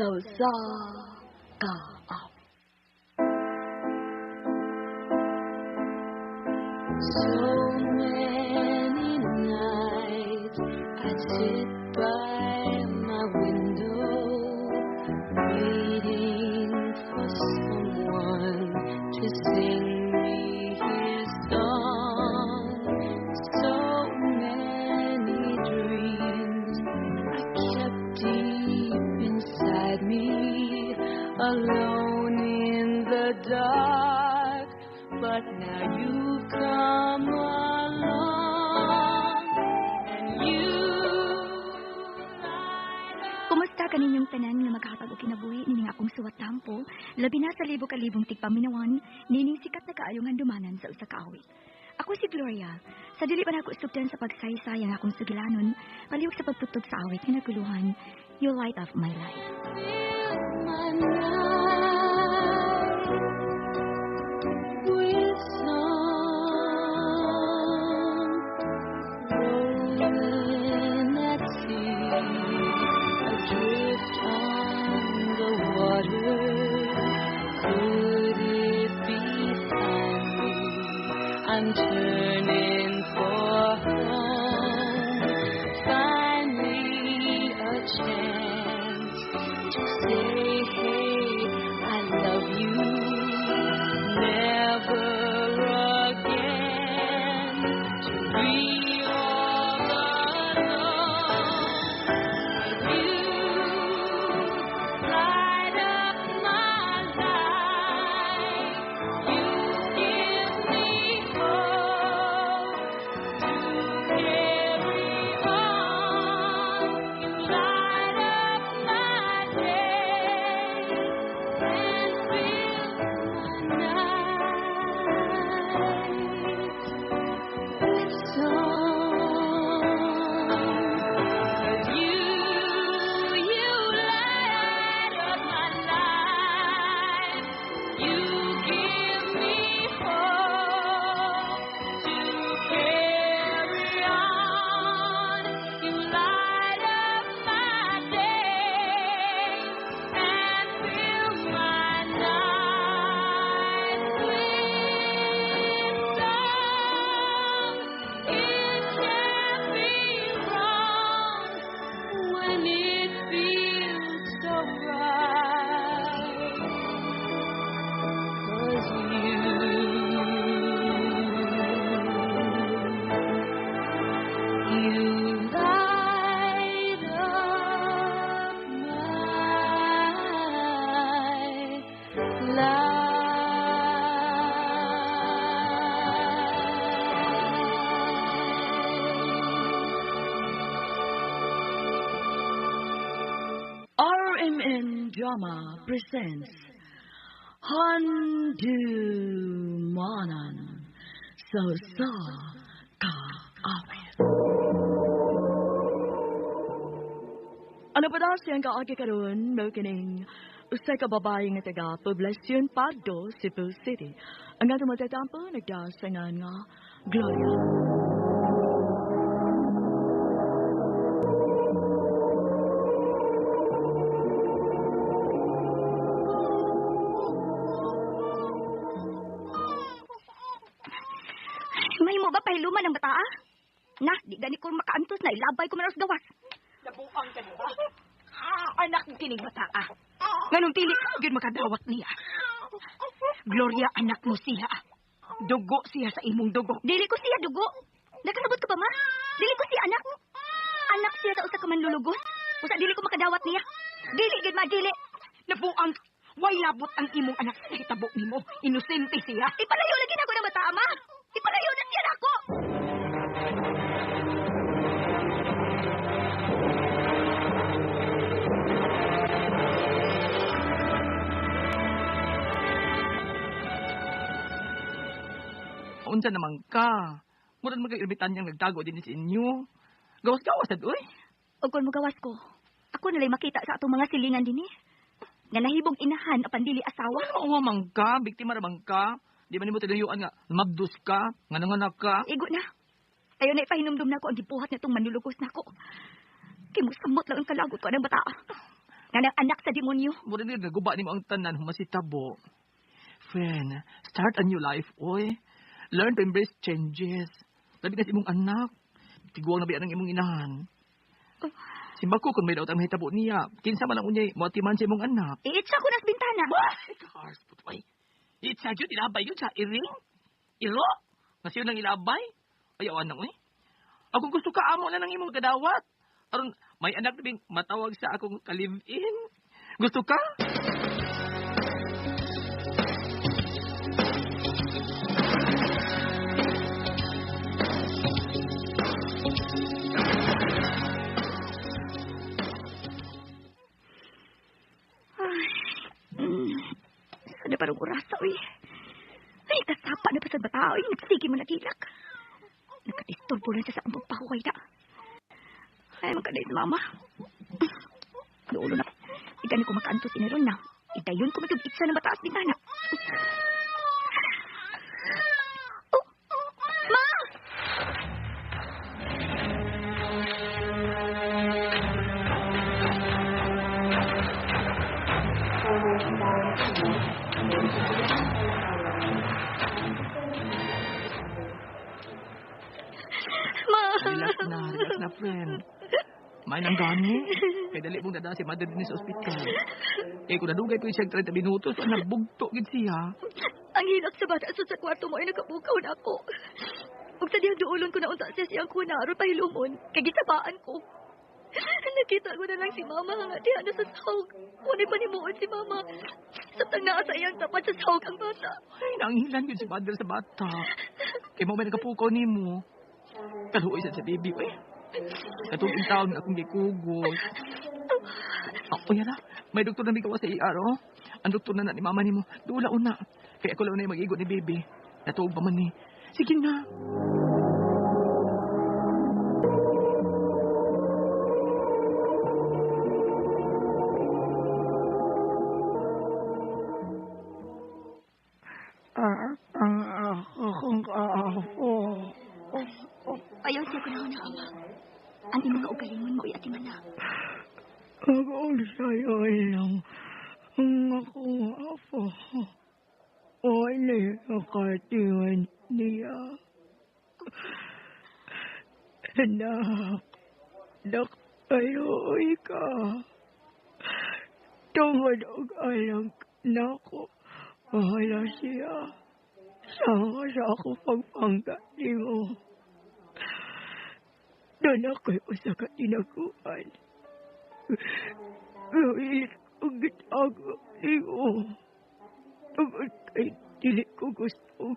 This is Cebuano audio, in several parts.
Sa usa ka awit. So many nights I'd sit by my window, waiting for someone to sing me his song. So many dreams I kept deep inside me, alone in the dark. But now you've come along and you light up. Kumusta kaninyong tanan nga maghatag og kinabuhi nining akong suwat tampo, labi na sa libo-kalibong tigpaminawan, nining sikat na kaayo nga handumanan sa usa ka awit. Ako si Gloria. Sa dili pa nako sugdan sa pagsaysay ang akong sugilanon, palihog sa pagtugtog sa awit nga naguluhan, You Light Up My Life. Fill my night with song, rolling at sea, adrift on the water. Could it be finally I'm turning for home? Finally a chance to say, hey, I love you. Never again to be all alone. You light up my life. You give me hope to carry on. You light up my day and fill my night with song. 'Cause you light up my life. You give me hope to carry on. You light up my day and fill my night with song. It can't be wrong when it feels so right. 'Cause you light up my life. RMN Drama presents Handumanan sa usa ka awit. Ano pa daw siyang kaagi karon mao kining usa ka babae nga taga Poblacion Pardo, Cebu City. Ang atong matatampo nagdasangan nga Gloria. May mo ba pahiluman ang bata, ah? Na, di gani ko makaantos na ilabay ko man sa gawas. Nabuang ka na ba? Anak mo kining bata, ah. Nganong dili ka gyud makadawat niya. Gloria, anak mo siya. Dugo siya sa imong dugo. Dili ko siya dugo. Nakasabot ka ba, ma? Dili ko siya anak. Anak siya sa usa ka manlulugos. Usa dili ko makadawat niya. Dili gyud ma, dili. Nabuang, way labot ang imong anak sa nahitabo nimo. Inosente siya. Ipalayo lagi na ako ng bata, ma. Ipalayo na siya nako. Unsa naman ka? Murag magka-irbitan niyang nagtago din sa inyo. Gawas-gawas sad, uy. Og kung mugawas ko, ako nalay makita sa atong mga silingan dinhi. Nga nahibong inahan apan dili asawa. Ano mauwa man ka? Biktima ra man ka? Di ba nimo tinayuan nga mabdus ka, nga nanganak ka? Igo na. Ayaw na ipahinumdum na ako ang gibuhat nitong manlulugos nako. Kay musamot lang ang kalagot ko anang bata. Nga nang anak sa demonyo. Mura na naguba nimo ang tanan humasitabo. Friend, start a new life, oy. Learn to embrace changes. Labi na sa imong anak. Tiguang na biyan ang imong inahan. Simba ko kung may daot ang mahitabo niya. Kinsa man ang unyay, moatiman sa imong anak. Iitsa ko nas bintana. Ay, cars, putoy. Itsa yun, ilabay yun sa iring. Iro. Nasiyon lang ilabay. Ayaw, anak, oy. Ako gusto ka, amo na ng imong kadawat. Aron, may anak na bing matawag sa akong ka-live-in. Gusto ka? Sana parang orasa, uy. Ay, kasapa na pa sa bata, uy. Nagsige mo nagilak. Nakadisturbo lang siya sa akong pagpahuway na. Ay, magkaday sa mama. Dulo na. Igani ko makaantos iniron na. Idayon ko matug-itsa ng bataas bintana. Oh, ma! Ma! Relax na, friend. May nang gani. Kay dali mong dada si mother din sa ospital. Eh, kung nadugay ko siya 30 minutos, so nagbugto gid siya. Ang hilak sa bata sa kwarto mo ay nakabukaw na ako. Ug sa diyang duulon ko na unta siya siyang kuna aron pahilumon, kay gisabaan ko. Nakita ko na lang si mama nga diha na sa sahog. Wala panimuot si mama. Sabtang naa sa iyang tapat sa sahog ang bata. Ay, nanghilan yun si mother sa bata. Kay mo may nakapukaw nimo. Kaluoy sa baby, uy. Katong taon akong gikugos. Oh, yan na. May doktor na bigawa sa ER, oh. Ang doktor na ni mama nimo. Dula una. Kaya ako lang na yung mag-igot ni baby. Natuog pa man ni. Sige na. Ang akong apo. Ayaw siya ko na na, ama. Ang imong kaugalingon mo ati man na. Ako sa'yo lang ang akong apo. Wala nakatiwan niya. Anak, nakaluoy ka. Tungod og alam nako, bahala siya. Sama sa ako pagpangga nimo. Doon ako'y usa ka tinaguan. Gawin kong gitago nimo. Tungod kay dili ko gusto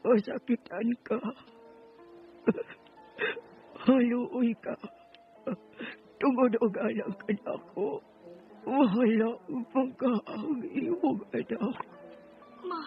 masakitan ka. Haluoy ka. Tungod og alam ka nako. Wala pangka ang imong anak. Ma.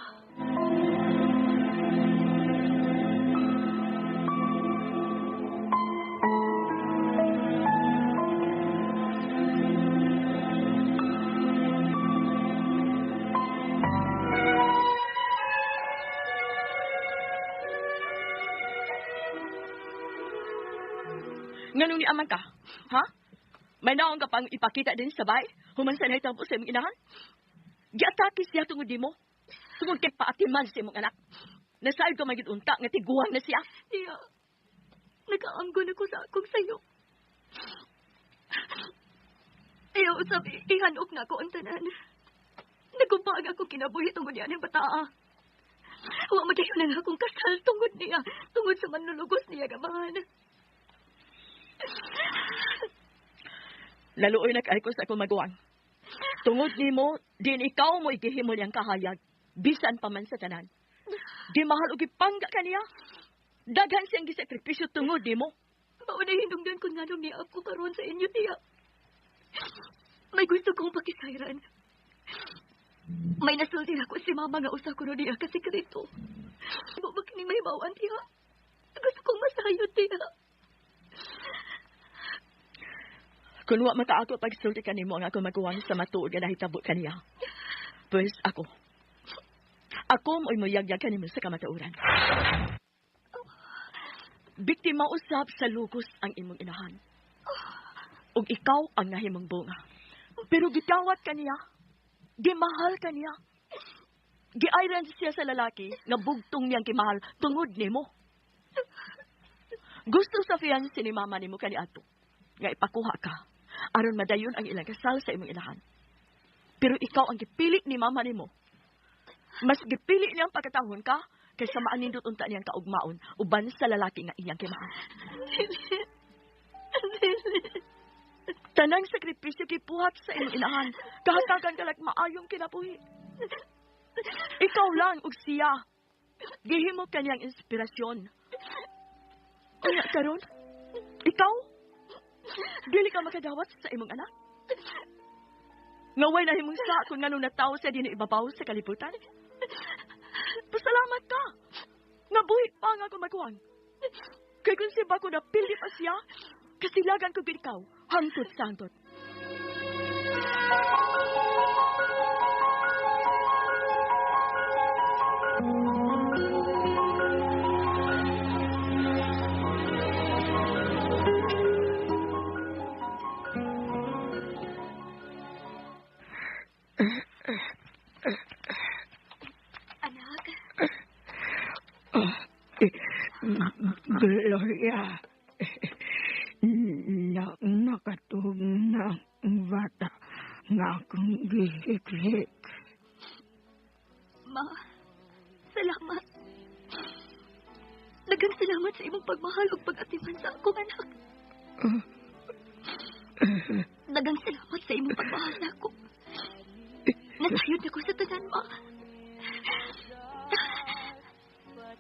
Nganong ni aman ka? Ha? May naong ka pang ipakita din sa bay? Human sa nahitabo sa imong inahan? Giatake siya tungod di mo. Tungod kay paatiman sa imong anak. Nasayod ka magid unta nga tiguang na siya. Tiya, nakaanggon ako sa akong sayo. Ayaw usab, ihanok na ako ang tanan. Nagumpa ang akong kinabuhi tungod niya ng bataa. Wa madayon ang akong kasal tungod niya, tungod sa manlulugos niya gaman. Laluoy na kay ko sa akong maguwang. Tungod nimo, din ikaw mo igihimol yang kahayag. Bisan pa man sa tanan. Di mahal og ipangga kaniya. Daghan siyang gisakripisyo tungod nimo. Maunay hinungdan ko nganong niya ako karon sa inyo, tiya. May gusto kong pakisayran. May nasulti ako si mama nga usa ko niya kasi krito. Mo ba kining mahibawan, tiya? Gusto kong masayod, tiya. Kung wa mata ako pagsulti kanimo ang ako maguwang sa matuod nga nahitabo kaniya. Pues ako. Ako mo'y moyagyag kanimo sa kamatuoran. Biktima usab sa lugos ang imong inahan. Ug ikaw ang nahimong bunga. Pero gitawat ka niya. Gimahal ka niya. Giayran siya sa lalaki nga bugtong niyang kimahal tungod nimo. Gusto sa fiancé ni mama nimo kaniadto nga ipakuha ka aron madayon ang ilang kasal sa imong inahan. Pero ikaw ang gipili ni mama nimo. Mas gipili niyang pagkatahon ka kaysa maanindot unta niyang kaugmaon uban sa lalaki nga iyang kimahal. Tanang sakripisyo gibuhat sa imong inahan, kahatagan ka lag maayong kinabuhi. Ikaw lang ug siya. Gihimo kaniyang inspirasyon. Unya karon, ikaw dili ka makadawat sa imong anak. Ngaway na himong sa kung nganong natawo siya dinhi ibabaw sa kalibutan. Pasalamat ka. Nga buhi pa nga ako maguwang. Kay kung siya ba ko napili pa siya, kasilagan ko gid ikaw, hangtod sa hangtod. Anak, Gloria, nakatug na ang bata nga akong gihiklik. Ma, salamat. Daghang salamat sa imong pagmahal ug pag-atiman sa akong anak. Daghang salamat sa imong pagmahal nako. Nasayod ako sa tanan, ma.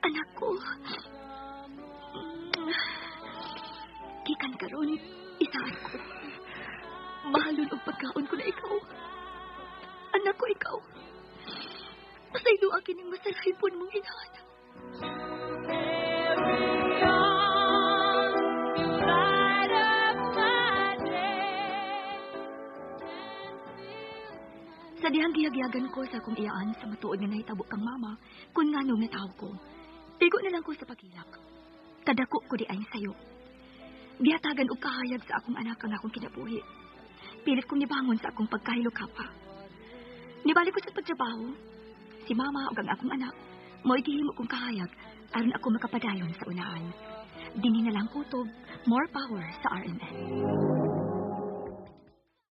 Anak ko. Gikan karon, isahan ko. Mahalon og pagkaon ko na ikaw. Anak ko, ikaw. Pasaylo ang kining masalahipon mong inahan. Sa dihang giyagyagan ko sa akong iyaan sa matuod nga nahitabo kang mama, kung nganong nataw ko. Tigo na lang ko sa pagilak. Kadako ko di ay sayo. Gihatagan og kahayag sa akong anak ang akong kinabuhi. Pilit kong nibangon sa akong pagkahilo kapa. Nibalik ko sa pagtrabaho. Si mama ug ang akong anak, mo'y gihimo kong kahayag aron ako makapadayon sa unahan. Dinhi na lang kutob, more power sa RMN.